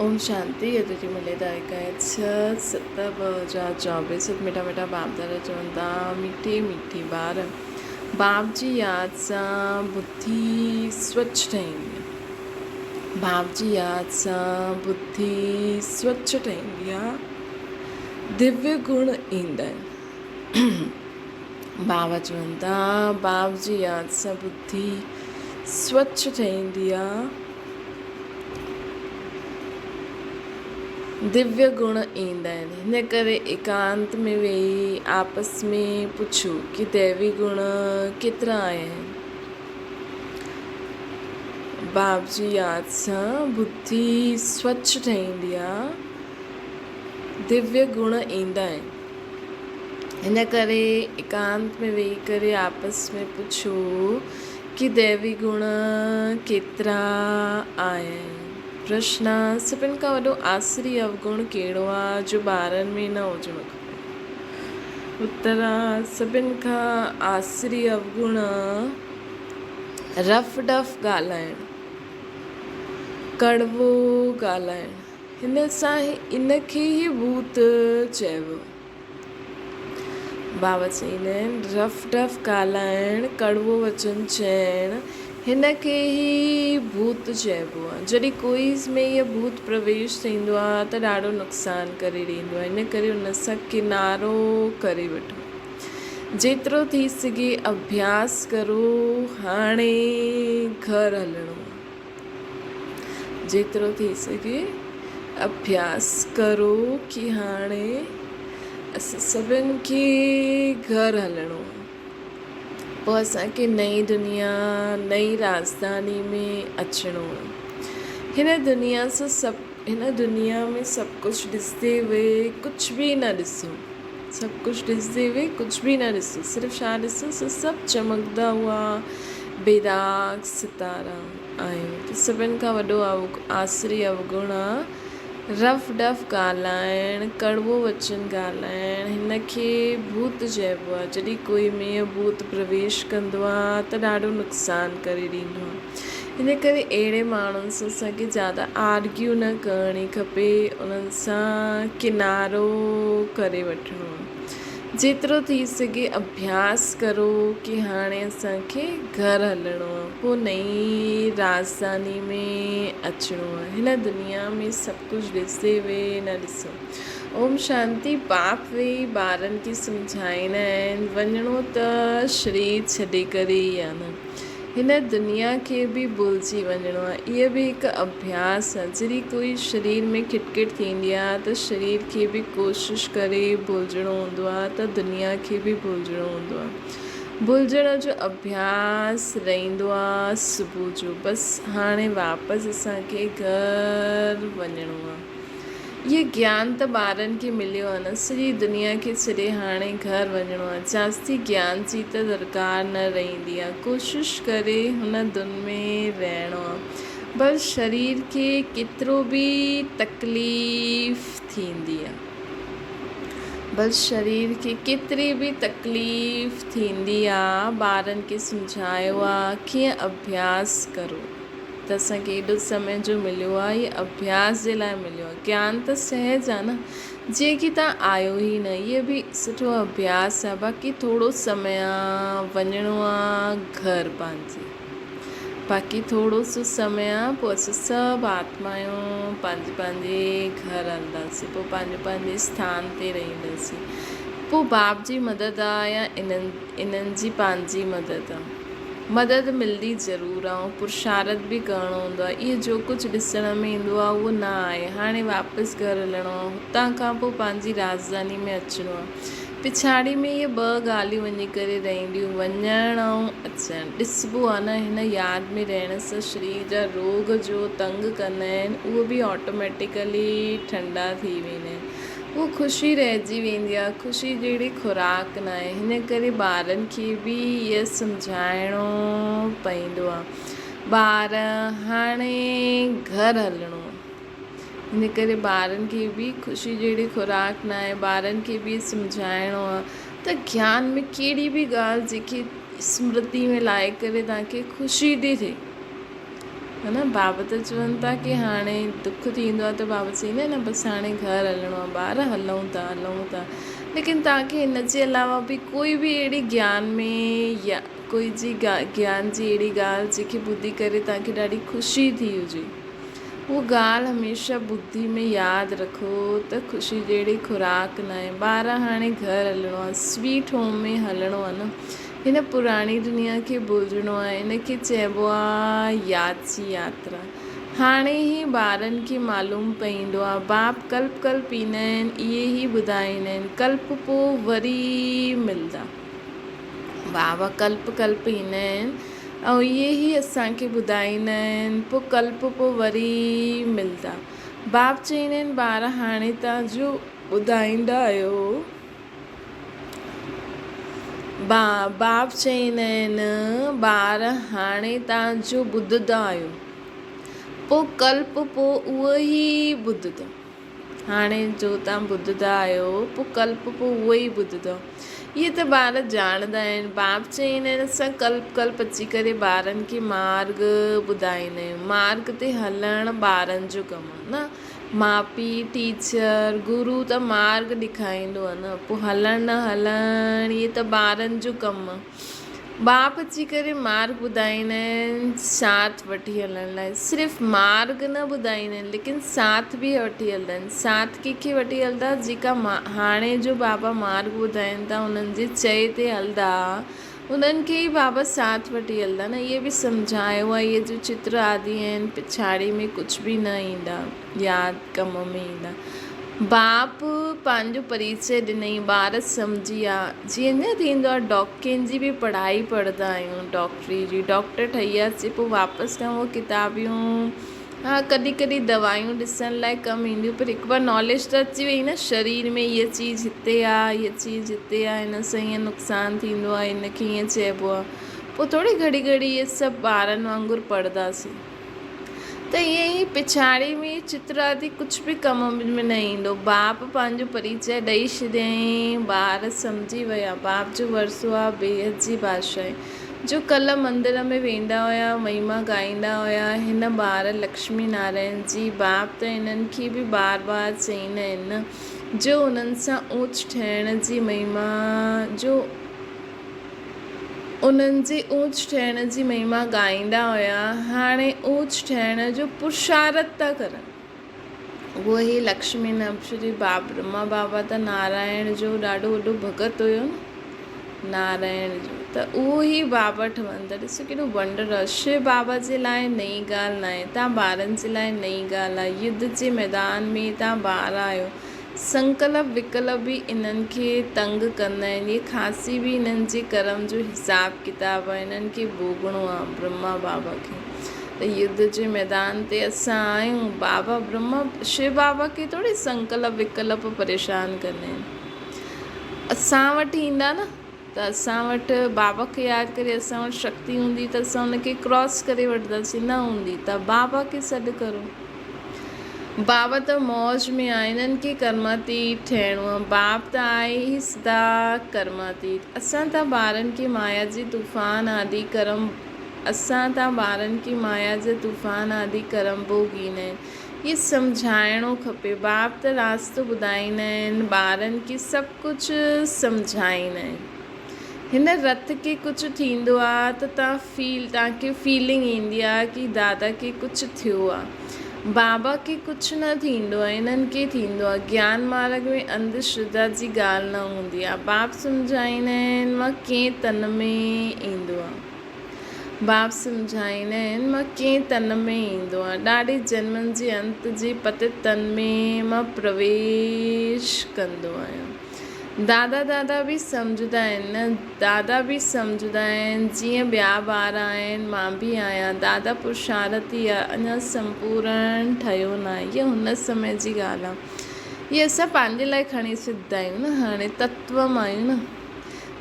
اوم شانتي اڄ جي ملي تاريخ آهي ڇهه ست 2024 ست مٺا مٺا باپ دادا چون ٿا مٺي مٺي ٻار باپ جي ياد سان ٻڌي سوڇ ٺهيندي آ باپ جي ياد سان ٻڌي سوڇ ٺهيندي آ دويه گڻ ايندا آهن بابا چون ٿا باپ جي ياد سان ٻڌي سوڇ ٺهيندي آ دويه گڻ ايندا آهن. هن ڪري ايڪانت ۾ ويهي آپس ۾ پڇو ڪي ديوي گڻ ڪيترا آيا آهن. باپ جي ياد سان ٻڌي سوڇ ٺهيندي آ. دويه گڻ ايندا آهن. هن ڪري ايڪانت ۾ ويهي ڪري آپس ۾ پڇو ڪي ديوي گڻ ڪيترا آهن؟ پرشن، سڀن کان وڏو آسري اوگڻ ڪهڙو آ جو ٻارن ۾ نه هجڻ کپي؟ اتر، سڀن کان آسري اوگڻ رف ڊف ڳالهائڻ، ڪڙوو ڳالهائڻ، هن سان ان کي ئي ڀوت چئبو. بابا چئيندا آهن، رف ٽف ڳالهائڻ، ڪڙوو وچن چئڻ، هن کي ئي ڀوت چئبو آهي. جڏهن ڪوئي ۾ اهو ڀوت پرويش ٿيندو آهي ته ڏاڍو نقصان ڪري ڏيندو آهي، ان ڪري ان سان ڪنارو ڪري وٺو. جيترو ٿي سگهي اڀياس ڪرو، هاڻي گهر هلڻو آهي. جيترو ٿي سگهي اڀياس ڪرو ڪي هاڻي اسان سڀن کي گهر هلڻو آهي پوء اسان کي نئين دنيا نئين راڄڌاني ۾ اچڻو آهي هن دنيا سان سڀ هن دنيا ۾ سڀ ڪجهه ڏسندي هوئي ڪجهه به نه ڏسو سڀ ڪجهه ڏسندي هوئي ڪجهه به نه ڏسو صرف ڇا ڏسو سو سڀ چمڪندا هئا بيداغ ستارا آهيون ته سڀن کان وڏو آسري اوگڻ آ رف ڊف ڳالهائڻ ڪڙوو وچن ڳالهائڻ هن کي ڀوت چئبو آ جڏهن ڪوئي ۾ ڀوت پرويش ڪندو آ ته ڏاڍو نقصان ڪري ڏيندو آ ان ڪري اهڙي ماڻهن سان اسان کي زياده آرگيو نه ڪرڻي کپي انهن سان ڪنارو ڪري وٺڻو آهي جيترو ٿي سگهي اڀياس ڪرو ڪي هاڻي اسان کي گهر هلڻو آهي پوء نئين راڄڌاني ۾ اچڻو آهي هن دنيا ۾ سڀ ڪجهه ڏسي ويهي نه ڏسو اوم شانتي باپ ويهي ٻارن کي سمجهائيندا آهن وڃڻو ته شرير ڇڏي ڪري ئي آهي نه هن دنيا کي به ڀلجي وڃڻو آهي. اهو به هڪ اڀياس آهي. جڏهن ڪوئي شرير ۾ کٽ کٽ ٿيندي آهي ته شرير کي به ڪوشش ڪري ڀلجڻو هوندو آهي ته دنيا کي به ڀلجڻو هوندو آهي. ڀلجڻ جو اڀياس رهندو آهي صبح جو بس هاڻي واپس اسان کي گهر وڃڻو آهي. اهو گيان ته ٻارن کي مليو آهي نه، سڄي دنيا کي ڇڏي هاڻي گهر وڃڻو آهي. جاستي گيان جي ته درڪار نه رهندي آهي. ڪوشش ڪري هن دن ۾ رهڻو آهي. بس شرير کي ڪيترو به تڪليف ٿيندي آهي. بس شرير کي ڪيتري به تڪليف ٿيندي آهي. ٻارن کي سمجهايو آهي ڪيئن اڀياس ڪرو. ته اسان کي ايڏو سمي جو مليو آهي اهي اڀياس جي لاء مليو آهي گيان ته سهج آهي نه جيئن ڪي تان آيو ئي نه اهي به سٺو اڀياس آهي باقي ٿورو سمي آ وڃڻو آ گهر پنهنجي باقي ٿورو سو سمي آ پوء اسان سڀ آتمايون پنهنجي پنهنجي گهر هلنداسين پوء پنهنجي پنهنجي اسٿان تي رهنداسين پوء باپ جي مدد آ يا انهن انهن جي پنهنجي مدد آ. مدد ملندي ضرور آ ۽ پرشارت به ڪرڻو هوندو آ. اهو جو ڪجهه ڏسڻ ۾ ايندو آ اهو نه آهي. هاڻي واپس گهر هلڻو آ. هتان کان پوء پنهنجي راڄڌاني ۾ اچڻو آ. پڇاڙي ۾ اهي ٻه ڳالهيون وڃي ڪري رهنديون، وڃڻ ۽ اچڻ. ڏسبو آ نه هن ياد ۾ رهڻ سان شرير جا روڳ جو تنگ ڪندا آهن اهي به آٽوميٽيڪلي ٺنڊا ٿي ويندا آهن. هوء خوشي رهجي ويندي آهي. خوشي جهڙي خوراڪ ناهي. هن ڪري ٻارن کي به اهو سمجهائڻو پوندو آهي. ٻار هاڻي گهر هلڻو آهي. هن ڪري ٻارن کي به خوشي جهڙي خوراڪ ناهي. ٻارن کي به سمجهائڻو آهي ته گيان ۾ ڪهڙي به ڳالهه جيڪي سمرتي ۾ لائي ڪري توهان کي خوشي ٿي ٿئي. ها نه بابا ته چون ٿا ڪي هاڻي دک ٿيندو آهي ته بابا چئيندا آهن نه بس هاڻي گهر هلڻو آهي ٻار هلون ٿا هلون ٿا ليڪن توهان کي هن جي علاوه به ڪوئي به اهڙي گيان ۾ يا ڪوئي جي گيان جي اهڙي ڳالهه جنهن کي ٻڌي ڪري توهان کي ڏاڍي خوشي ٿي هجي اها ڳالهه هميشه ٻڌي ۾ ياد رکو ته خوشي جهڙي خوراڪ ناهي ٻار هاڻي گهر هلڻو آهي سويٽ هوم ۾ هلڻو آهي نه هن پراڻي دنيا کي ڀلجڻو آهي، ان کي چئبو آ ياد جي ياترا. هاڻي ئي ٻارن کي معلوم پئيندو آ. باپ ڪلپ ڪلپ ايندا آهن، اهي ئي ٻڌائيندا آهن. ڪلپ پو وري ملدا. بابا ڪلپ ڪلپ ايندا آهن ۽ اهي ئي اسان کي ٻڌائيندا آهن، پو ڪلپ پو وري ملدا. باپ چئيندا آهن ٻار هاڻي تان جو ٻڌائيندا آهيو. باپ چئيندا آهن، ٻار هاڻي توهان جو ٻڌندا آهيو، پوء ڪلپ پوء اهو ئي ٻڌندؤ. هاڻي جو توهان ٻڌندا آهيو، پوء ڪلپ پوء اهو ئي ٻڌندؤ. اهي ته ٻار ڄاڻندا آهن. باپ چئيندا آهن، اسان ڪلپ ڪلپ اچي ڪري ٻارن کي مارڳ ٻڌائيندا آهيون. مارڳ تي هلڻ ٻارن جو ڪم آهي نه. ماء پيء، ٽيچر، گرو ته مارڳ ڏيکاريندو آهي نه، پوء هلڻ نه هلڻ اهي ته ٻارن جو ڪم آهي. باپ اچي ڪري مارڳ ٻڌائيندا آهن ساٿ وٺي هلڻ لاء. صرف مارڳ نه ٻڌائيندا آهن ليڪن ساٿ به وٺي هلندا آهن. ساٿ ڪنهن کي وٺي هلندا؟ جيڪا هاڻي جو بابا مارڳ ٻڌائين ٿا انهن جي چئي تي هلندا انهن کي ئي بابا ساٿ وٺي هلندا نه اهي به سمجهايو آهي اهي جو چتر آدي آهن پڇاڙي ۾ ڪجهه به نه ايندا ياد ڪم ۾ ايندا باپ پنهنجو پريچي ڏنئي ٻار سمجهي ويا جيئن نه ٿيندو آهي ڊاڪٽرين جي به پڙهائي پڙهندا آهيون ڊاڪٽري جي ڊاڪٽر ٺهي وياسي پوء واپس کان اهي ڪتابيون ها ڪڏهن ڪڏهن دوائيون ڏسڻ لاء ڪم اينديون پر هڪ بار ناليج ته اچي وئي نه شرير ۾ هيء چيز هتي آ هيء چيز هتي آ هن سان هيئن نقصان ٿيندو آ هن کي هيئن چئبو آ پوء ٿوري گهڙي گهڙي اهي سڀ ٻارن وانگر پڙهنداسين ته ائين ئي پڇاڙي ۾ چتر آدي ڪجهه به ڪم ۾ نه ايندو باپ پنهنجو پريچئه ڏئي ڇڏيائين ٻار سمجهي ويا باپ جو ورثو آ بيحد جي بادشاهي جو ڪلهه مندر ۾ ويندا هيا، مهما ڳائيندا هيا، هن ٻار لڪشمي نارائڻ جي باپ ته هنن کي به بار بار چئيندا آهن نه، جو انهن سان اوچ ٺهڻ جي مهما جو انهن جي اوچ ٺهڻ جي مهما ڳائيندا هيا، هاڻي اوچ ٺهڻ جو پرشارت ٿا ڪرن. اهو هي لڪشمي نبشري باب برهما بابا ته نارائڻ جو ڏاڍو وڏو ڀڳت هيو نه نارائڻ جو ته اهو ئي بابا ٺهن ٿا ڏسو ڪيڏو ونڊر آهي شو بابا جي لاء نئين ڳالهه ناهي تان ٻارن جي لاء نئين ڳالهه آهي يڌ جي ميدان ۾ تان ٻار آهيو سنڪلپ وڪلپ به انهن کي تنگ ڪندا آهن اهي کانسي به انهن جي ڪرم جو حساب ڪتاب آهي انهن کي ڀوڳڻو آهي برهما بابا کي ته يڌ جي ميدان تي اسان آهيون، بابا برهما شو بابا کي ٿوري سنڪلپ وڪلپ پريشان ڪندا آهن. اسان وٽ ايندا نه ته اسان وٽ بابا کي ياد ڪري اسان وٽ شڪتي هوندي ته اسان ان کي ڪراس ڪري وٺنداسين، نه هوندي ته بابا کي سڏ ڪرو. بابا ته موج ۾ آهي، انهن کي ڪرماتيت ٺهڻو آهي. باپ ته آهي ئي سدا ڪرماتيت. اسان ته ٻارن کي مايا جي طوفان آدي ڪرم اسان تان ٻارن کي مايا جا طوفان آدي ڪرم ڀوڳيندا آهن. هي سمجهائڻو کپي. باپ ته راستو ٻڌائيندا آهن، ٻارن کي سڀ ڪجهه سمجهائيندا آهن. هن رٿ کي ڪجهه ٿيندو آ ته تان فيل تان کي فيلنگ ايندي آ ڪي دادا کي ڪجهه ٿيو آ. بابا کي ڪجهه نه ٿيندو آ، انهن کي ٿيندو آ. گيان مارڳ ۾ انڌ شرڌا جي ڳالهه نه هوندي آ. باپ سمجهائيندا آهن مان ڪئين تن ۾ ايندو آ. باپ سمجهائيندا آهن، مان ڪنهن تن ۾ ايندو آهيان. ڏاڍي جنمن جي انت جي پتت تن ۾ مان پرويش ڪندو آهيان. دادا دادا به سمجهندا آهن نه؟ دادا به سمجهندا آهن، جيئن ٻيا ٻار آهن، مان به آهيان. دادا پرشارٿي آهي، اڃا سمپورڻ ٺهيو ناهي. هيء هن سمي جي ڳالهه آهي. هيء اسان پنهنجي لاء کڻي سڌ آهيون نه، هاڻي تتو مان آهيون نه.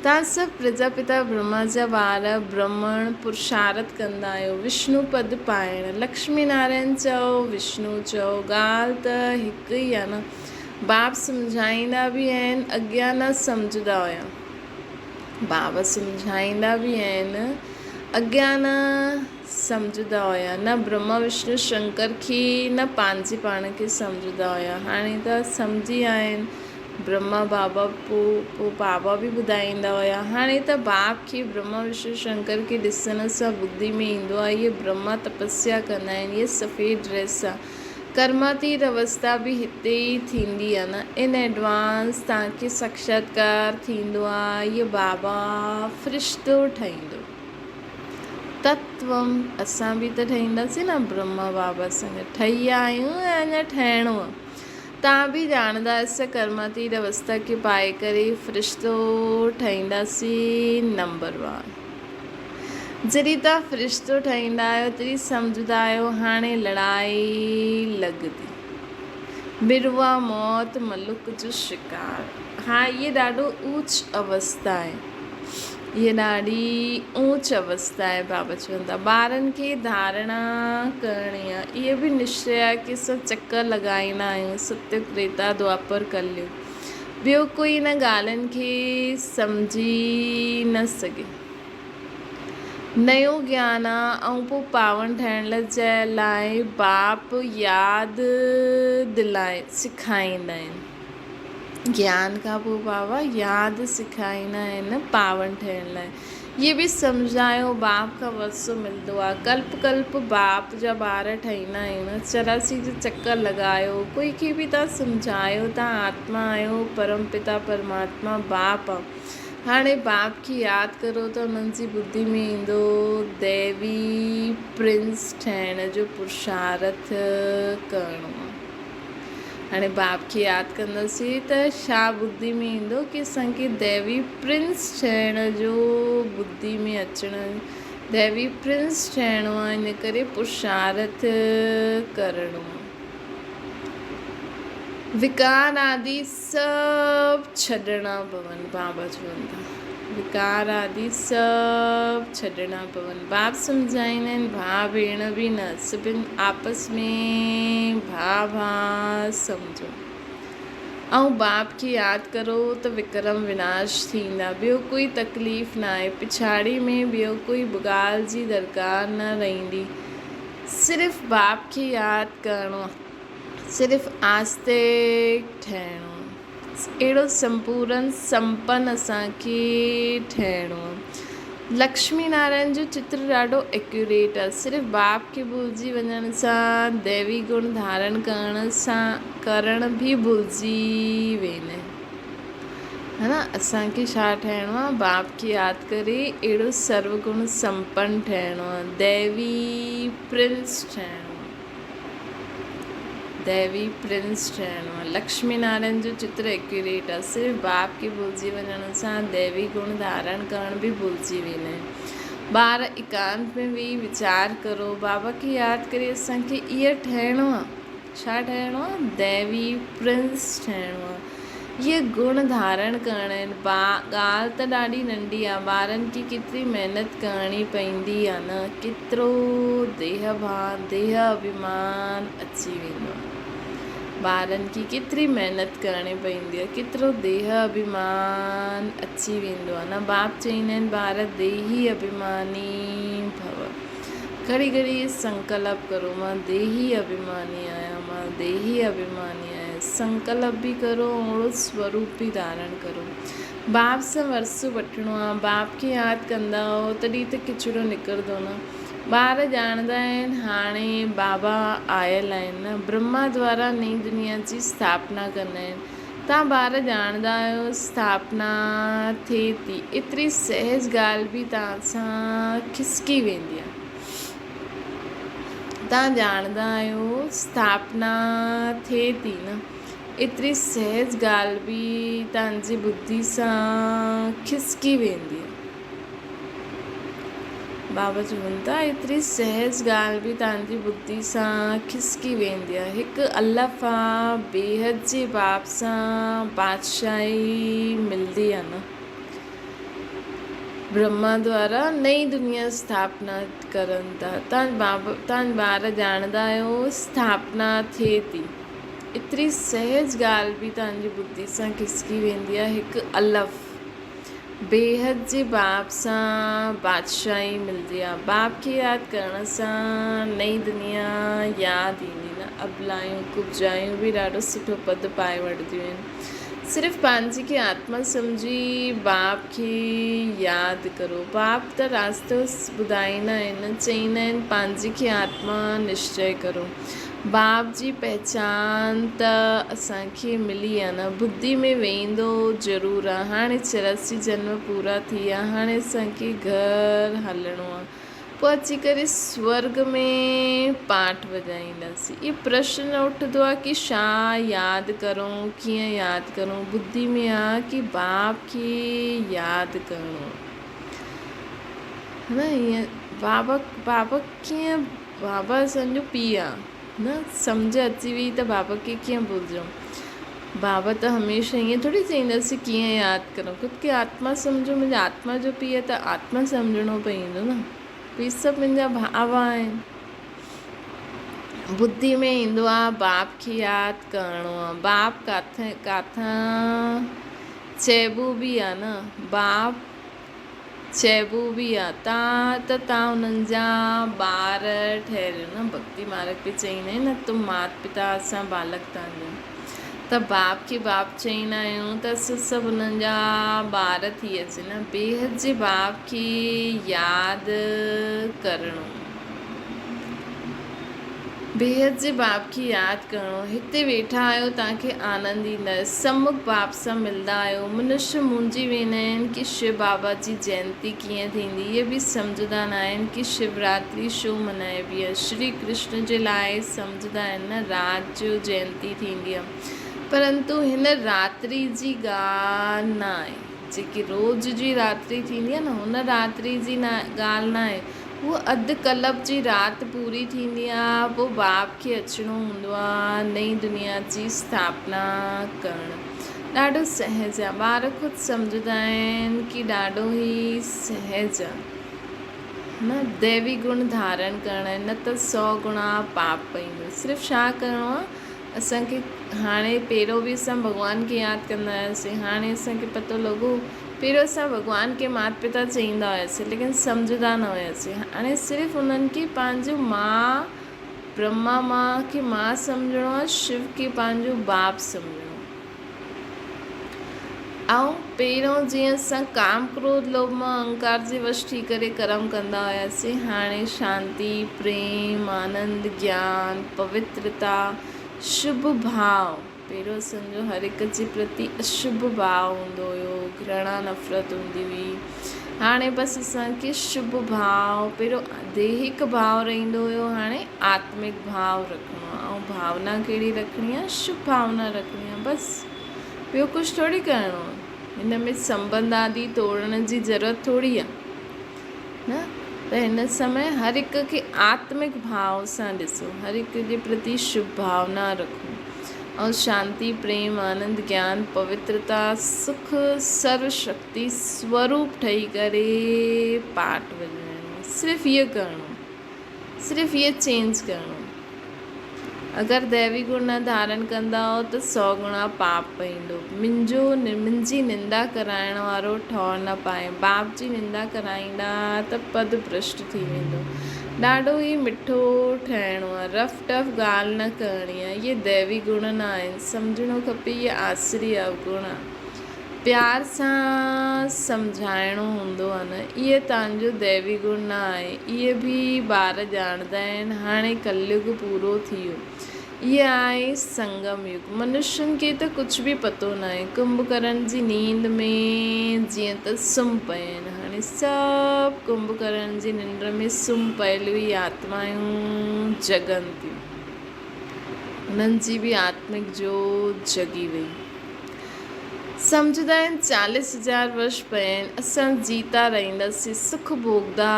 توهان سڀ پرجاپتا برهما جا ٻار برهمڻ پرشارٿ ڪندا آهيو، وشنو پد پائڻ. لڪشمي نارائڻ چئو، وشنو چئو، ڳالهه ته هڪ ئي آهي نه. باپ سمجهائيندا به آهن، اڳيان نه سمجهندا هيا. بابا سمجهائيندا به آهن، اڳيان نه. سمجهندا هيا، نه برهما وشنو شنڪر کي نه پنهنجي پاڻ کي سمجهندا هيا. هاڻي ته سمجهي ويا آهن. برهما بابا پوء بابا به ٻڌائيندا هيا. هاڻي ته باپ کي برهما وشنو شنڪر کي ڏسڻ سان ٻڌي ۾ ايندو آهي اهي برهما تپسيا ڪندا آهن، اهي سفيد ڊريس سان. ڪرماتيت اوستا به هتي ئي ٿيندي آهي نه. ان ايڊوانس توهان کي ساکشاتڪار ٿيندو آهي، اهي بابا فرشتو ٺهيندو. تتوم اسان به ته ٺهينداسين نه برهما بابا سان گڏ. ٺهي ويا آهيون يا اڃا ٺهڻو آهي؟ توهان به ڄاڻندا آهيو ته ڪرماتيت اوستا کي پائي ڪري فرشتو ٺهينداسين نمبر وار. جڏهن توهان فرشتو ٺهيندا آهيو تڏهن سمجهندا آهيو هاڻي لڙائي لڳندي. مروا موت ملڪ جو شڪار. ها هيء ڏاڍو اوچ اوستا آهي. هيء ڏاڍي اوچ اوستا آهي بابا چون ٿا. ٻارن کي ڌارڻا ڪرڻي آهي. اهي به نشچي آهي ڪي اسان چڪر لڳائيندا آهيون ستيگ تريتا دوآپر ڪليگ. ٻيو ڪوئي انهن ڳالهين کي سمجهي نه سگهي. نيو گيان آ ۽ پوء پاون ٺهڻ لاء باپ ياد دلائي سکائيندا آهن. گيان کان پوء بابا ياد سکائيندا آهن پاون ٺهڻ لاء. اهي به سمجهايو باپ کان ورثو ملندو آ. ڪلپ ڪلپ باپ جا ٻار ٺهيندا آهيون. 84 جو چڪر لڳايو. ڪوئي کي به توهان سمجهايو توهان آتما آهيو پرم پتا پرماتما باپ آ. هاڻي باپ کي ياد ڪرو ته انهن جي ٻڌي ۾ ايندو ديوي پرنس ٺهڻ جو پرشارٿ ڪرڻو آ. هاڻي باپ کي ياد ڪنداسين ته ڇا ٻڌي ۾ ايندو ڪي اسان کي ديوي پرنس ٺهڻ جو ٻڌي ۾ اچڻ ديوي پرنس ٺهڻو آهي ان ڪري پرشارٿ ڪرڻو آهي. وڪار آدي سڀ ڇڏڻا پون بابا چون ٿا وڪار آدي سڀ ڇڏڻا پون باپ سمجهائيندا آهن ڀاء ڀيڻ به نه سڀن آپس ۾ ڀاء ڀاء سمجهو ۽ باپ کي ياد ڪرو ته وڪرم وناش ٿيندا ٻيو ڪوئي تڪليف ناهي پڇاڙي ۾ ٻيو ڪوئي ڳالهه جي درڪار نه رهندي صرف باپ کي ياد ڪرڻو صرف آستڪ ٺهڻو اهڙو سمپورن سمپن اسان کي ٺهڻو لڪشمي نارائڻ جو چتر ڏاڍو ايڪيوريٽ آهي صرف باپ کي ڀلجي وڃڻ سان ديوي گڻ ڌارڻ ڪرڻ سان ڪرڻ به ڀلجي ويندا آهن ها نه اسان کي ڇا ٺهڻو آهي باپ کي ياد ڪري اهڙو سرو گڻ سمپن ٺهڻو آهي ديوي پرنس ٺهڻو آهي ديوي پرنس ٺهڻو آهي. لڪشمي نارائڻ جو چتر ايڪيوريٽ آهي. صرف باپ کي ڀلجي وڃڻ سان ديوي گڻ ڌارڻ ڪرڻ به ڀلجي ويندا آهن. ٻار ايڪانت ۾ ويهي ويچار ڪرو. بابا کي ياد ڪري اسان کي اهي ٺهڻو آهي. ڇا ٺهڻو آهي؟ ديوي پرنس ٺهڻو آهي. اهي گڻ ڌارڻ ڪرڻا آهن. ڳالهه ته ڏاڍي ننڍي آهي. ٻارن کي ڪيتري محنت ڪرڻي پوندي آهي نه؟ ڪيترو ديهه ڀان، ديهه اڀيمان اچي ويندو آهي. ٻارن کي ڪيتري محنت ڪرڻي پوندي آهي. ڪيترو ديهه اڀيمان اچي ويندو آهي نه؟ باپ چئيندا آهن ٻار ديهي اڀيماني ڀو. گهڙي گهڙي سنڪلپ ڪرو مان ديهي اڀيماني آهيان، مان ديهي اڀيماني آهيان. سنڪلپ به ڪرو ۽ اوڙو سوروپ به ڌارڻ ڪرو. باپ سان ورثو وٺڻو آ. باپ کي ياد ڪندا هئو تڏهن ته ڪچرو نڪرندو نه. ٻار ڄاڻندا آهن هاڻي بابا آيل آهن نه. برهما دوارا نئين دنيا جي اسٿاپنا ڪندا آهن. توهان ٻار ڄاڻندا آهيو اسٿاپنا ٿئي ٿي. ايتري سهج ڳالهه به توهان سان کسڪي ويندي آ. توهان ڄاڻندا آهيو اسٿاپنا ٿئي ٿي نه ايتري سهج ڳالهه به توهان جي ٻڌي سان کسڪي ويندي آهي. بابا چون ٿا ايتري سهج ڳالهه به توهان جي ٻڌي سان کسڪي ويندي آهي. هڪ الف آ بيحد جي باب سان بادشاهي ملندي آهي نه. برهما دوارا نئين دنيا اسٿاپنا ڪرن ٿا. توهان ٻار ڄاڻندا آهيو اسٿاپنا ٿئي ٿي. ايتري سهج ڳالهه به توهان جي ٻڌي سان کسڪي ويندي آهي. هڪ الف بيحد جي باپ سان بادشاهي ملندي آ. باپ کي ياد ڪرڻ سان نئين دنيا ياد ايندي نه. ابلايون ڪبجايون به ڏاڍو سٺو پد پائي وٺنديون آهن. صرف پنهنجي کي آتما سمجهي باپ کي ياد ڪرو. باپ ته راستو ٻڌائيندا آهن، چئيندا آهن پنهنجي کي آتما نشچي ڪرو. باپ جي پهچان ته اسان کي ملي آ نه، ٻڌي ۾ ويندو ضرور آ. هاڻي 84 جنم پورا ٿي ويا، هاڻي اسان کي گهر هلڻو آ. پوء اچي ڪري سورڳ ۾ پاٺ وڄائينداسين. اهو پرشن نه اٺندو آ ڪي ڇا ياد ڪرون، ڪيئن ياد ڪرون. ٻڌي ۾ آ ڪي باپ کي ياد ڪرڻو آ. نه ائين بابا بابا ڪيئن بابا اسان جو پيء آ نه سمجهه اچي وئي ته بابا کي ڪيئن ڀلجون بابا ته هميشه ائين ٿوري چئينداسين ڪيئن ياد ڪرون خود کي آتما سمجهو منهنجي آتما جو پيء ته آتما سمجهڻو پوندو نه هي سڀ منهنجا ڀاء آهن ٻڌي ۾ ايندو آ باپ کي ياد ڪرڻو آ باپ ڪاٿي ڪاٿان چئبو به آ نه باپ چئبو به آ تان ته تان انهن جا ٻار ٺهريو نه ڀڳتي مارگ به چئيندا آهن نه تم مات پتا اسان بالڪ تان جا ته باپ کي باپ چئيندا آهيون ته اسان سڀ انهن جا ٻار ٿي اچي نه بيحد جي باپ کي ياد ڪرڻو. بيحد جي باپ کي ياد ڪرڻو. هتي ويٺا آهيو توهان کي آنند ايندو. سمک باپ سان ملندا آهيو. منشي منهنجي ويندا آهن ڪي شو بابا جي جينتي ڪيئن ٿيندي. اهي به سمجهندا ناهن ڪي شوراتري ڇو منائبي آهي. شري ڪرشن جي لاء سمجهندا آهن نه رات جو جينتي ٿيندي آهي. پرنتو هن راتري جي ڳالهه ناهي. جيڪي روز جي راتري ٿيندي آهي نه هن راتري جي ڳالهه ناهي. هوء اڌ ڪلپ جي رات پوري ٿيندي آ، پوء باپ کي اچڻو هوندو آ، نئين دنيا جي اسٿاپنا ڪرڻ. ڏاڍو سهج آ. ٻار خود سمجهندا آهن ڪي ڏاڍو ئي سهج آ. نه ديوي گڻ ڌارڻ ڪرڻ آهي، نه ته سو گڻا پاپ پئيندو. صرف ڇا ڪرڻو آ، اسان کي هاڻي پهريون به اسان ڀڳوان کي ياد ڪندا هياسين، هاڻي اسان کي پتو لڳو پهريون اسان ڀڳوان کي مات پتا چئيندا هياسين ليڪن سمجهندا نه هياسين هاڻي صرف انهن کي پنهنجو ماء برهما ماء کي ماء سمجهڻو آهي شو کي پنهنجو باپ سمجهڻو آهي ۽ پهريون جيئن اسان ڪام ڪروڌ لوڀ موه اهنڪار جي وش ٿي ڪري ڪرم ڪندا هياسين هاڻي شانتي پريم آنند گيان پوترتا شڀ ڀاء پهريون اسان جو هر هڪ جي پرتي اشڀ ڀاء هوندو هيو، گهرڻا نفرت هوندي هئي. هاڻي بس اسان کي شڀ ڀاء، پهريون ديهڪ ڀاء رهندو هيو، هاڻي آتمڪ ڀاء رکڻو آهي ۽ ڀاونا ڪهڙي رکڻي آهي؟ شڀ ڀاونا رکڻي آهي بس ٻيو ڪجهه ٿوري ڪرڻو آهي. هن ۾ سنٻنڌ آدي توڙڻ جي ضرورت ٿوري آهي. نه ته هن سمي هر هڪ کي آتمڪ ڀاء سان ڏسو، هر هڪ جي پرتي شڀ ڀاونا رکو ۽ شانتي، پريم، آنند، گيان، پوترتا، سک، سرو شڪتي سوروپ ٺهي ڪري پاٺ وڄائڻو، صرف اهو ڪرڻو، صرف اهو چينج ڪرڻو. اگر ديوي گڻ نه ڌارڻ ڪندؤ ته سو گڻا پاپ پئيندو. منهنجو منهنجي نندا ڪرائڻ وارو ٺور نه پائي. باپ جي نندا ڪرائيندا ته پد ڀرشٽ ٿي ويندو. ڏاڍو ئي مٺو ٺهڻو آ. رف ٽف ڳالهه نه ڪرڻي آ. اهي ديوي گڻ نه آهن. سمجهڻو کپي اهي آسري اوگڻ آ. پيار سان سمجهائڻو هوندو آ نه. اهي توهان جو ديوي گڻ نه آهي. اهي به ٻار ڄاڻندا آهن. هاڻي ڪليگ پورو ٿي ويو. اهي آهي سنگم يگ. منشين کي ته ڪجهه به پتو ناهي. ڪنڀ ڪرڻ جي نيند ۾ جيئن ته سمهه پيا آهن. هاڻي سڀ ڪنڀ ڪرڻ جي ننڊ ۾ سمهه پيل ئي آتمائون جڳن ٿيون. انهن جي به آتمڪ جوت جڳي وئي. سمجهندا آهن چاليس هزار ورش پيا آهن، اسان جيتا رهنداسين، سک ڀوڳدا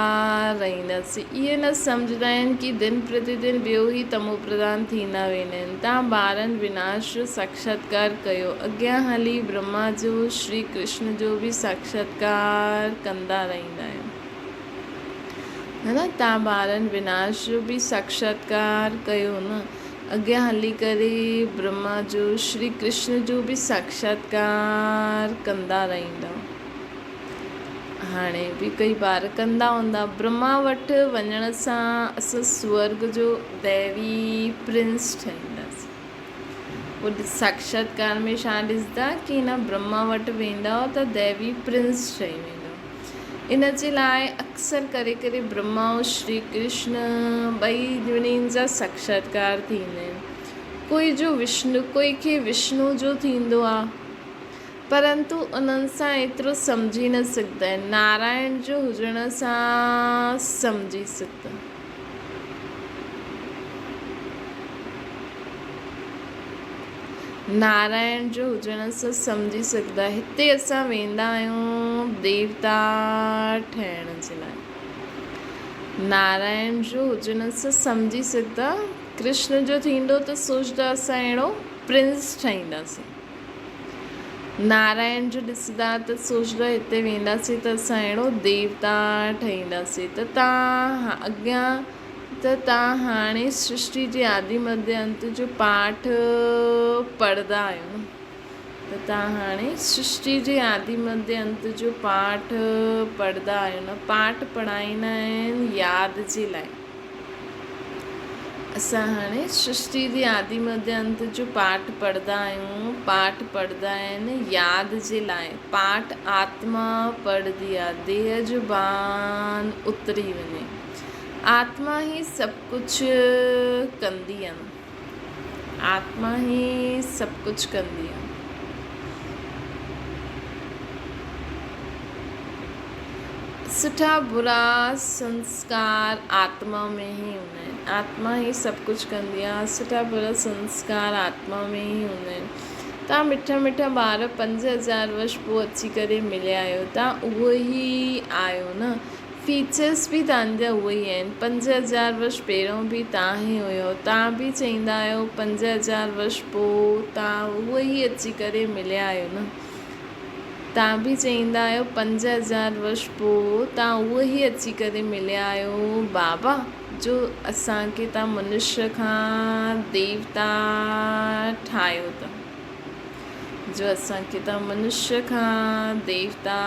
رهنداسين. اهي نه سمجهندا آهن ڪي دن پرتي دن ٻيو ئي تمو پرڌان ٿيندا ويندا آهن. تان ٻارن وناش جو ساکشاتڪار ڪيو، اڳيان هلي برهما جو، شري ڪرشن جو به ساکشاتڪار ڪندا رهندا آهيو. ها نه تان ٻارن وناش جو به ساکشاتڪار ڪيو نه. اڳيان هلي ڪري برهما جو، شري ڪرشن جو به ساکشاتڪار ڪندا رهندا. هاڻي به ڪئي ٻار ڪندا هوندا. برهما وٽ وڃڻ سان اسان سورڳ جو ديوي پرنس ٺهينداسين. پوء ساڪشاتڪار ۾ ڇا ڏسندا ڪي هن برهما وٽ ويندؤ ته ديوي پرنس ٺهي ويندؤ. ان جي لاء اڪثر ڪري ڪري برهما ۽ شري ڪرشن ٻئي ٻنهين جا ساڪشاتڪار ٿيندا آهن. ڪوئي جو وشنو ڪوئي کي وشنو جو ٿيندو آهي. پرنتو انهن سان ايترو سمجهي نه سگهندا آهن. نارائڻ جو هجڻ سان سمجهي سگهندا. نارائڻ جو هجڻ سان سمجهي سگهندا. هتي اسان ويندا آهيون ديوتا ٺهڻ جي لاء. نارائڻ جو هجڻ سان سمجهي سگهندا. ڪرشن جو ٿيندو ته سوچندا اسان اهڙو پرنس ٺهينداسين. نارائڻ جو ڏسندا ته سوچندا هتي وينداسين ته اسان اهڙو ديوتا ٺهينداسين ته تان اڳيان ته تان هاڻي سرشٽي جي آدي مڌ انت جو پاٺ پڙهندا آهيو نه ته تان هاڻي سرشٽي جي آدي مڌ انت جو پاٺ پڙهندا آهيو نه پاٺ پڙهائيندا آهن ياد جي لاء. اسان هاڻي سرشٽي جي آدي مڌ انت جو پاٺ پڙهندا آهيون. پاٺ پڙهندا آهن ياد جي لاء. پاٺ آتما پڙهندي آ، ديهه جو ڀان اتري وڃي. آتما ئي سڀ ڪجهه ڪندي آ. آتما ئي سڀ ڪجهه ڪندي آ. سٺا برا سنسڪار آتما ۾ ئي هوندا آهن. آتما ئي سڀ ڪجهه ڪندي آهي. سٺا برا سنسڪار آتما ۾ ئي هوندا آهن. توهان مٺا مٺا ٻار 5000 ورش پوء اچي ڪري مليا آهيو. توهان اهو ئي آهيو نه. فيچرس به توهان جا اهي ئي آهن. 5000 ورش پهريون به توهان ئي هيو. توهان به چئيندا آهيو 5000 ورش پوء توهان اهي ئي اچي ڪري مليا آهيو نه. توهان به چئيندا آهيو 5000 ورش پوء توهان اهي ئي اچي ڪري مليا آهيو بابا جو اسان کي توهان منشيه کان ديوتا ٺاهيو ٿا جو اسان کي توهان منشيه کان ديوتا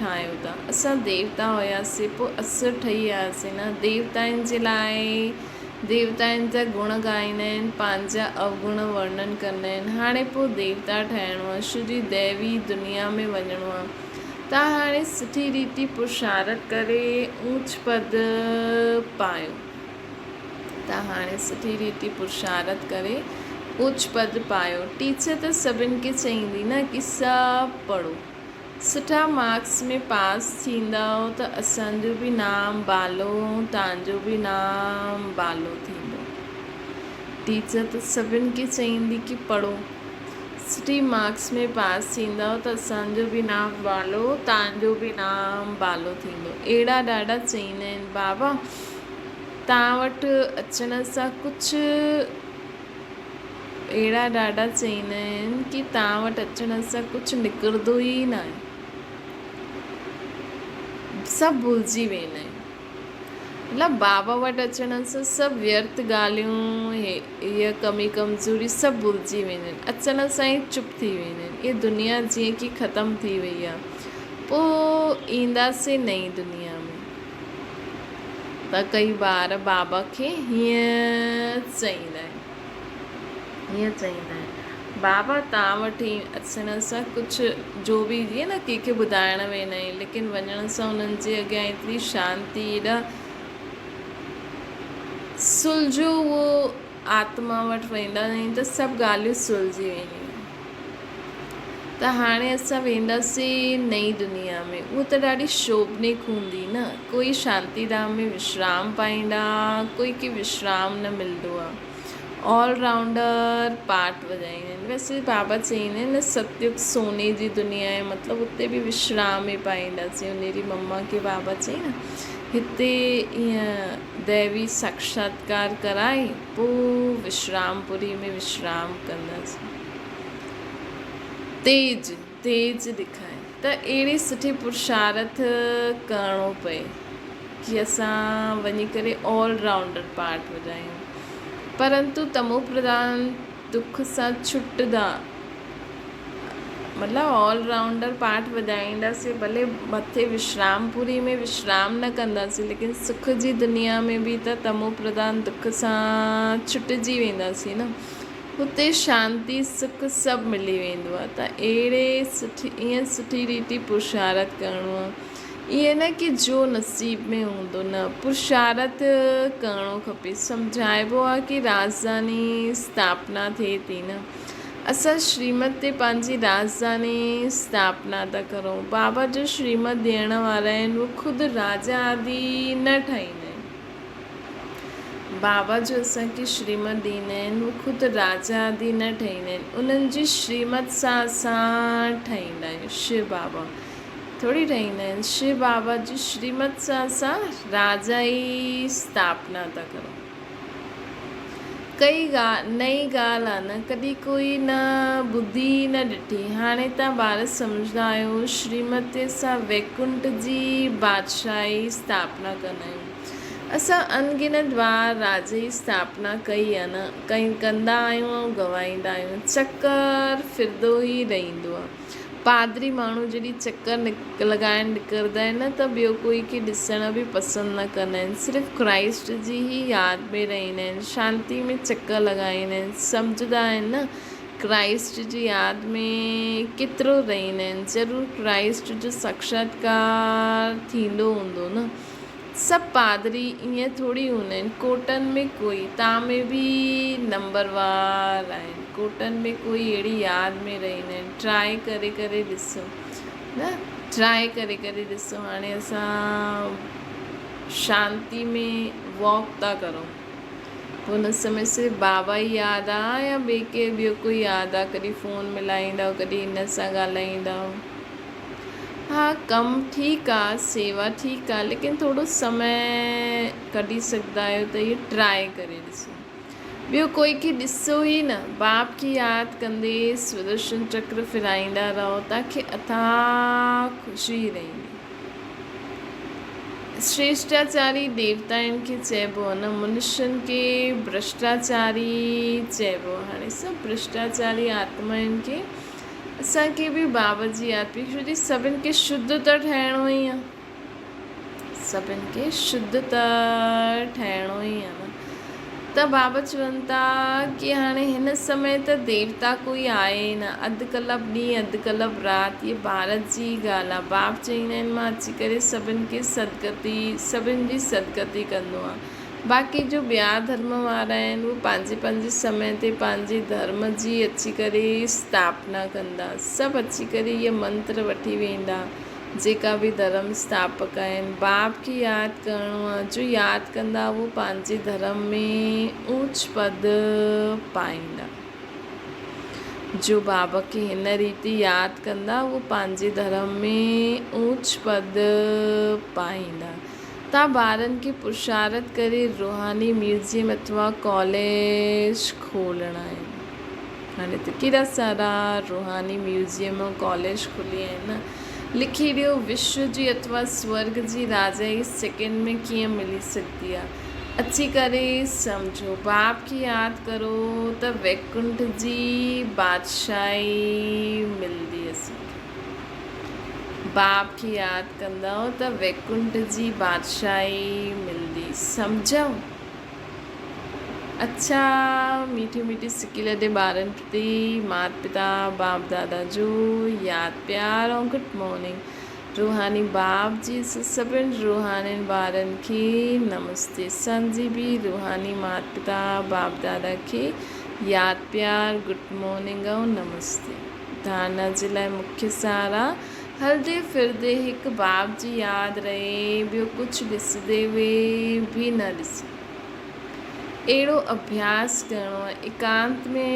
ٺاهيو ٿا اسان ديوتا هياسين پوء اسر ٺهي وياسين نه ديوتائن جي لاء ديوتائن جا گڻ ڳائيندا آهن، پنهنجا اوگڻ ورڻن ڪندا آهن. هاڻي پوء ديوتا ٺهڻو آهي، شري ديوي دنيا ۾ وڃڻو آهي ته هاڻي سٺي ريتي پرشارٿ ڪري اونچ پد پايو. ته هاڻي سٺي ريتي پرشارٿ ڪري اونچ پد پايو. ٽيچر ته سڀن کي چئيندي نه ڪي سڀ پڙهو. سٺا مارڪس ۾ پاس ٿيندؤ ته اسان جو به نام بالو ۽ توهان جو به نام بالو ٿيندو. ٽيچر ته سڀن کي چئيندي ڪي پڙهو. سٺي مارڪس ۾ پاس ٿيندؤ ته اسان جو به نام بالو توهان جو به نام بالو ٿيندو. اهڙا ڏاڍا چئيندا آهن بابا توهان وٽ اچڻ سان ڪجهه اهڙا ڏاڍا چئيندا آهن ڪي توهان وٽ اچڻ سان ڪجهه نڪرندو ئي ناهي. سڀ ڀلجي ويندا آهن. مطلب بابا وٽ اچڻ سان سڀ ويرٿ ڳالهيون، هيء ڪمي ڪمزوري سڀ ڀلجي ويندا آهن. اچڻ سان ئي چپ ٿي ويندا آهن. هيء دنيا جيئن ڪي ختم ٿي وئي آهي. پوء اينداسين نئين دنيا ۾. ته ڪئي ٻار بابا کي هيئن چئيندا آهن. هيئن چئيندا آهن. بابا توهان وٽ ئي اچڻ سان ڪجهه جو به جيئن نه ڪنهن کي ٻڌائڻ ويندا آهيون ليڪن وڃڻ سان انهن جي اڳيان ايتري شانتي ايڏا سلجهو اهو آتما وٽ ويندا آهيون ته سڀ ڳالهيون سلجهي وينديون آهن. ته هاڻي اسان وينداسين نئين دنيا ۾. اها ته ڏاڍي شوڀنيڪ هوندي نه. ڪوئي شانتي ڌام ۾ وشرام پائيندا، ڪوئي کي وشرام نه ملندو آهي. آل رائونڊر پارٽ وڄائيندا آهن. ويسي بابا چئيندا آهن نه ستيگ سوني جي دنيا آهي مطلب اتي به وشرام ئي پائينداسين. انهي جي مما کي بابا چئي نه هتي ائين ديوي ساڪشاتڪار ڪرائي پوء وشرام پوري ۾ وشرام ڪنداسين. تيج، تيج ڏکائي ته اهڙي سٺي پرشارٿ ڪرڻو پئي ڪي اسان وڃي ڪري آل رائونڊر پارٽ وڄايون. پرنتو تمو پرڌان دک سان ڇٽدا مطلب آل رائونڊر پاٺ وڄائينداسين، ڀلي مٿي وشرام پوري ۾ وشرام نه ڪنداسين، ليڪن سک جي دنيا ۾ به ته تمو پرڌان دک سان ڇٽجي وينداسين نه. هتي شانتي سک سڀ ملي ويندو آهي ته اهڙي سٺي ائين سٺي ريتي پرشارت ڪرڻو آهي. ائين نه ڪي جو نصيب ۾ هوندو نه پرشارت ڪرڻو کپي. سمجهائبو آهي ڪي راڄڌاني اسٿاپنا ٿئي ٿي نه. اسان شريمت تي پنهنجي راڄڌاني اسٿاپنا ٿا ڪرون. بابا جو شريمت ڏيڻ وارا آهن اهي خود راجا آدي نه ٺاهيندا آهن. بابا جو اسان کي شريمت ڏيندا آهن اهي خود راجا آدي نه ٺهيندا آهن. انهن جي شريمت سان اسان ٺهيندا آهيون. شو بابا ٿوري ٺهيندا آهن. شو بابا جي شريمت سان اسان راجا ئي اسٿاپنا ٿا ڪرون. ڪئي نئين ڳالهه آ نه، ڪڏهن ڪوئي نه ٻڌي نه ڏٺي. هاڻي تان ٻار سمجهندا آهيو، شريمتيء سان ويڪنٺ جي بادشاهي اسٿاپنا ڪندا آهيون. اسان ان گنت وار راجئي اسٿاپنا ڪئي آ نه، ڪندا آهيون ۽ گوائيندا آهيون. چڪر ڦرندو ئي رهندو آ. پادري ماڻهو جڏهن چڪر لڳائڻ نڪرندا آهن نه ته ٻيو ڪوئي کي ڏسڻ به پسند نه ڪندا آهن صرف ڪرائسٽ جي ئي ياد ۾ رهندا آهن شانتي ۾ چڪر لڳائيندا آهن سمجهندا آهن نه ڪرائسٽ جي ياد ۾ ڪيترو رهندا آهن ضرور ڪرائسٽ جو ساڪشاتڪار ٿيندو هوندو نه. سڀ پادري ائين ٿوري هوندا آهن. ڪوٽن ۾ ڪوئي تان ۾ به نمبر وار آهن. ڪوٽن ۾ ڪوئي اهڙي ياد ۾ رهندا آهن. ٽرائي ڪري ڪري ڏسو نه ٽرائي ڪري ڪري ڏسو هاڻي اسان شانتي ۾ واڪ ٿا ڪرون پوء ان سمي صرف بابا ئي ياد آ يا ٻئي ڪير ٻيو ڪوئي ياد آ ڪڏهن فون ملائيندؤ ڪڏهن هن سان ڳالهائيندؤ. ها ڪم ٺيڪ آ سيوا ٺيڪ آ ليڪن ٿورو سمي ڪڍي سگهندا آهيو ته اهو ٽرائي ڪري ڏسو ٻيو ڪوئي کي ڏسو ئي نه باپ کي ياد ڪندي سودرشن چڪر ڦرائيندا رهو تاکي اٿاهه خوشي رهندي شريشٽاچاري ديوتائن کي چئبو آ نه منشين کي ڀرشٽاچاري چئبو آ هاڻي سڀ ڀرشٽاچاري آتمائن کي اسان کي به بابا جي ياد پئي ڇو جي سڀن کي شڌ ته ٺهڻو ئي آ سڀن کي شڌ ته ٺهڻو ئي آ نه ته بابا چون ٿا ڪي هاڻي هن سمي ته ديوتا ڪوئي آهي ئي نه اڌ ڪلپ ڏينهن اڌ ڪلپ رات هي ڀارت جي ئي ڳالهه آ باب چئيندا آهن مان اچي ڪري سڀن کي سدگتي سڀن جي سدگتي ڪندو آهيان باقي جو ٻيا ڌرم وارا آهن اهي پنهنجي پنهنجي سمي تي پنهنجي ڌرم جي اچي ڪري اسٿاپنا ڪندا. سڀ اچي ڪري اهي منتر وٺي ويندا جيڪا به ڌرم اسٿاپڪ آهن. باپ کي ياد ڪرڻو آهي جو ياد ڪندا اهو پنهنجي ڌرم ۾ اوچ پد پائيندا. جو بابا کي هن ريت ياد ڪندا اهو پنهنجي ڌرم ۾ اوچ پد پائيندا. تان ٻارن کي پرشارت ڪري روحاني ميوزيم اٿوا ڪاليج کولڻا آهن. هاڻي ته ڪيڏا سارا روحاني ميوزيم ۽ ڪاليج کلي آهن نه. لکي ڏيو وشو جي اٿوا سورڳ جي راجائي سيڪنڊ ۾ ڪيئن ملي سگهندي آ. اچي ڪري سمجهو. باپ کي ياد ڪرو ته ويڪنٺ جي بادشاهي ملندي اسين کي. باپ کي ياد ڪندؤ ته ويڪنٺ جي بادشاهي ملندي. سمجهيو؟ اڇا ميٺي ميٺي سڪي لڏي ٻارن پرتي مات پتا باپ دادا جو ياد پيار ۽ گڊ مارننگ. روحاني باپ جي سڀن روحانين ٻارن کي نمستي. اسان جي به روحاني مات پتا باپ دادا کي ياد پيار گڊ مارننگ ۽ نمستي. ڌارنا جي لاء مکيه سهارا، هلندي ڦرندي هڪ باب جي ياد رهي، ٻيو ڪجهه ڏسندي به نه ڏسي. اهڙو اڀياس ڪرڻو آهي. ايڪانت ۾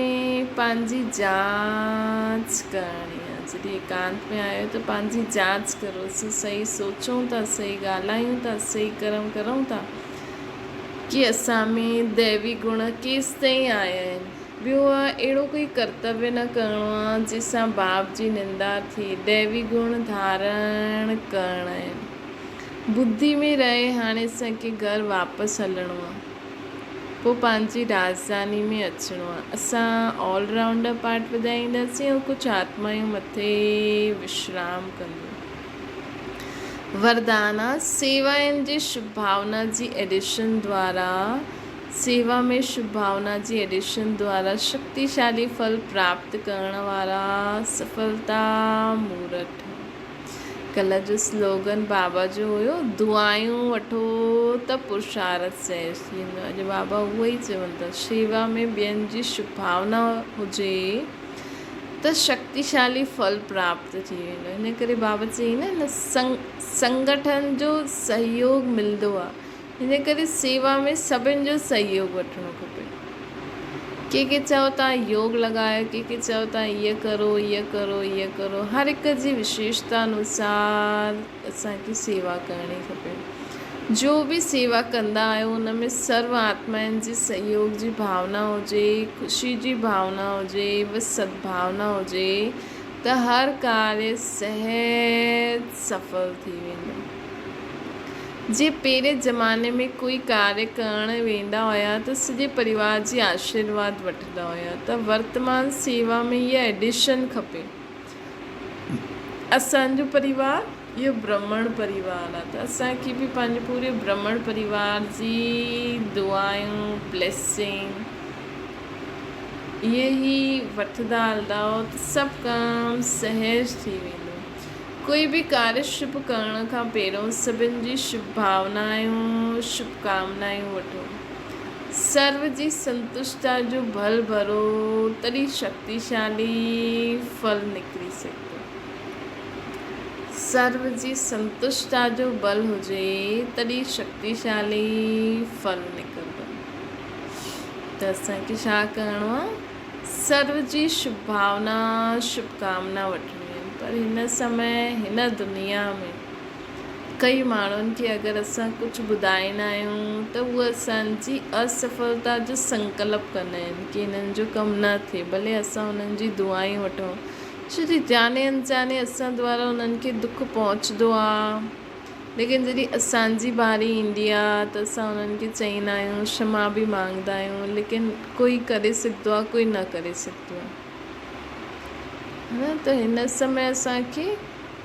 پنهنجي جاچ ڪرڻي آهي. جڏهن ايڪانت ۾ آهيو ته پنهنجي جاچ ڪرو. اسين صحيح سوچون ٿا، صحيح ڳالهايون ٿا، صحيح ڪرم ڪرون ٿا ڪي اسان ۾ دئوي گڻ ڪيستائين آيا آهن. ٻيو آ اهڙو ڪوئي ڪرتويه نه ڪرڻو آ جنهن سان باپ جي نندا ٿئي. دئوي گڻ ڌارڻ ڪرڻا آهن. ٻڌي ۾ رهي هاڻي اسان کي گهر واپس هلڻو آ. پوء پنهنجي راڄڌاني ۾ اچڻو آهي. اسان آل رائونڊر پارٽ وڄائينداسين ۽ ڪجهه آتمائون مٿي وشرام ڪنديون. وردان، سيوائن جي شڀ ڀاونا جي ايڊيشن دوارا سيوا ۾ شڀ ڀاونا جي ايڊيشن دوارا شڪتيشالي ڦل پراپت ڪرڻ وارا سڦلتا مورٺ. ڪلهه جو سلوگن بابا جو هيو دعائون وٺو ته پرشارٿ سهج ٿي ويندو. اڄ بابا اهو ئي چون ٿا شيوا ۾ ٻين جي شڀ ڀاونا هجي ته شڪتيشالي ڦل پراپت ٿي ويندو. ان ڪري بابا چئي نه هن سنگٺن جو سهيوگ ملندو آهي. ان ڪري سيوا ۾ سڀن جو سهيوگ وٺڻو کپي. ڪي ڪي چئو ٿا يوگ لڳايو، ڪي ڪي چئو ٿا ايء ڪرو، ايء ڪرو، ايء ڪرو. هر هڪ جي وشيشتا انوسار اسان کي سيوا ڪرڻي کپي. جو به سيوا ڪندا آهيو ان ۾ سرو آتمائن جي سهيوگ جي ڀاونا هجي، خوشي جي ڀاونا هجي و سدڀاونا هجي ته هر ڪاريه سهج سڦل ٿي ويندو. جي پهرين زماني ۾ ڪوئي ڪاريه ڪرڻ ويندا هيا ته سڄي پريوار جي آشيرواد وٺندا هيا ته ورتمان سيوا ۾ اها ايڊيشن کپي. اسان جو پريوار اهو برهمڻ پريوار آ ته اسان کي به پنهنجي پوري برهمڻ پريوار جي دعائون بليسنگ اهي ئي وٺندا هلندا ته سڀ ڪم سهج ٿي ويندو. ڪوئي به ڪاريه شڀ ڪرڻ کان پهريون سڀن جي شڀ ڀاونايون، شڀ ڪامنايون وٺو. سرو جي سنتشٽا جو ڀل ڀرو تڏهن شڪتيشالي ڦل نڪري سگهندو. سرو جي سنتشٽا جو بل هجي تڏهن شڪتيشالي ڦل نڪرندو. ته اسان کي ڇا ڪرڻو آهي؟ سرو جي شڀ ڀاونا، شڀ ڪامنا وٺڻيون آهن پر هن سمي هن دنيا ۾ ڪئي ماڻهن کي اگر اسان ڪجهه ٻڌائيندا آهيون ته هو اسان جي اسڦلتا جو سنڪلپ ڪندا آهن ڪي هنن جو ڪم نه ٿئي ڀلي اسان انهن جي دعائون وٺون ڇو جي جاني انجاني اسان دوارا انهن کي دک پهچندو آهي. ليڪن جڏهن اسان جي باري ايندي آ ته اسان انهن کي چئيندا آهيون ڪشما به مانگدا آهيون ليڪن ڪوئي ڪري سگهندو آ ڪوئي نه ڪري سگهندو آ نه ته هن سمي اسان کي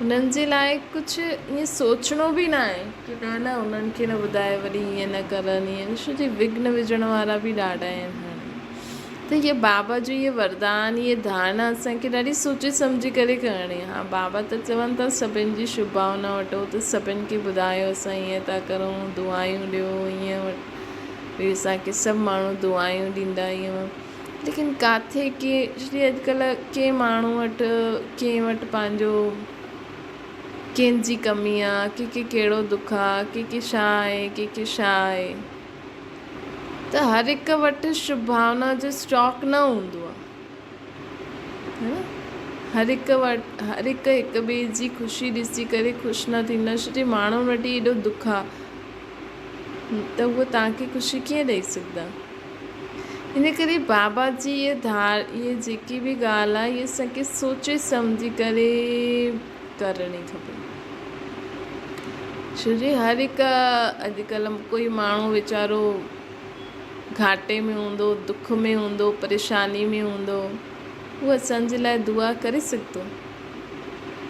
انهن جي لاء ڪجهه ائين سوچڻو به نه آهي ڪي نه نه انهن کي نه ٻڌائي وري ائين نه ڪرن ائين ڇو جي وگهن وجهڻ وارا به ڏاڍا آهن هاڻي ته هيء بابا جو هيء وردان، هيء ڌارڻا اسان کي ڏاڍي سوچي سمجهي ڪري ڪرڻي آهي. ها بابا ته چون ٿا سڀن جي شڀاونا وٺو ته سڀن کي ٻڌايو اسان ائين ٿا ڪرون، دعايون ڏيو، ائين وري اسان کي سڀ ماڻهو دعايون ڏيندا ائين ليڪن ڪاٿي ڪي ڇو اڄڪلهه ڪنهن ماڻهو وٽ ڪنهن وٽ پنهنجو ڪنهن جي ڪمي آ، ڪنهن کي ڪهڙو دک آ، ڪنهن کي ڇا آهي، ڪنهن کي ڇا آهي. ته هر هڪ وٽ شڀ ڀاونا جو اسٽاڪ نه هوندو آهي هر هڪ وٽ هر هڪ هڪ ٻئي جي خوشي ڏسي ڪري خوش نه ٿيندو آهي ڇو جي ماڻهن وٽ ئي ايڏو دک آهي ته اهو توهان کي خوشي ڪيئن ڏئي سگهندا ان ڪري بابا جي اهي ڌار اهي جيڪي به ڳالهه آهي اهي اسان کي سوچي سمجهي ڪري ڪرڻي کپي. ڇو جي هر هڪ اڄڪلهه ڪوئي ماڻهو ويچارو گهاٽي ۾ هوندو، دک ۾ هوندو، پريشاني ۾ هوندو، هو اسان جي لاء دعا ڪري سگهندو؟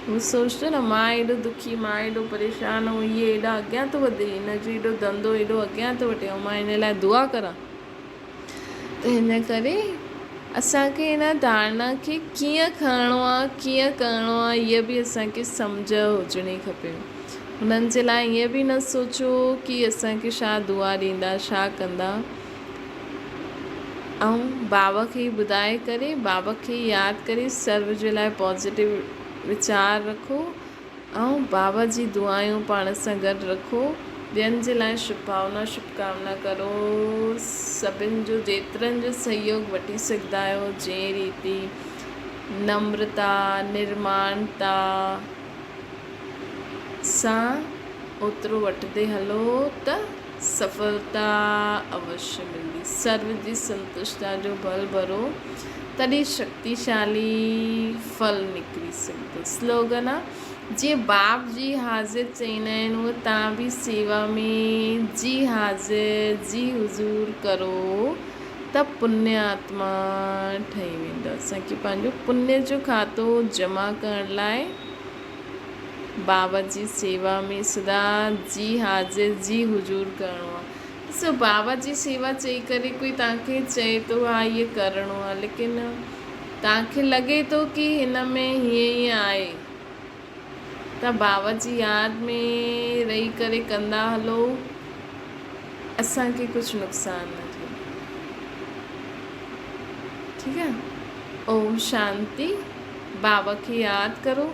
هو سوچندو نه مان ايڏو دکي، مان ايڏو پريشان ۽ هيء ايڏا اڳيان ٿو وڌي، هن جو ايڏو ڌنڌو ايڏو اڳيان ٿو وٺي ۽ مان هن لاء دعا ڪران؟ ته هن ڪري اسان کي هن ڌارڻا کي ڪيئن کڻڻو آهي، ڪيئن ڪرڻو آهي، هيء به اسان کي سمجهه هجڻي کپي. هنن جي لاء ائين به نه سوچو ڪي اسان کي ڇا دعا ڏيندا، ڇا ڪندا. ۽ بابا کي ٻڌائي ڪري، بابا کي ياد ڪري سرو جي لاء پازيٽو ويچار رکو. ۽ بابا جي دعايون پاڻ سان گڏ رکو. ٻين جي لاء شڀ ڀاونا شڀڪامنا ڪرو. سڀن جو جيترن جو سهيوگ وٺي سگهندا آهيو جنهن ريتي نمرتا نرماڻتا سان اوترو وٺندي هلو ته سڦلتا اوشيه ملندي. سرو جي سنتشتا جو ڀل ڀرو تڏهن شڪتيشالي ڦل نڪري سگهندو. سلوگن آ، جيئن باب جي حاضر چئيندا آهن اونئن توهان به سيوا ۾ جي حاضر جي حضور ڪرو ته پني آتما ٺهي ويندؤ. اسان کي پنهنجو پني جو کاتو جمع ڪرڻ لاء بابا جي سيوا ۾ سدا جي حاضر جي حضور ڪرڻو آهي. ڏسو بابا جي سيوا چئي ڪري ڪوئي توهان کي چئي ٿو ها هيء ڪرڻو آهي ليڪن توهان کي لڳي ٿو ڪي هن ۾ هيئن هيئن آهي ته بابا جي ياد ۾ رهي ڪري ڪندا هلو اسان کي ڪجهه نقصان نه ٿيندو. ٺيڪ آهي اوم شانتي بابا کي ياد ڪرو.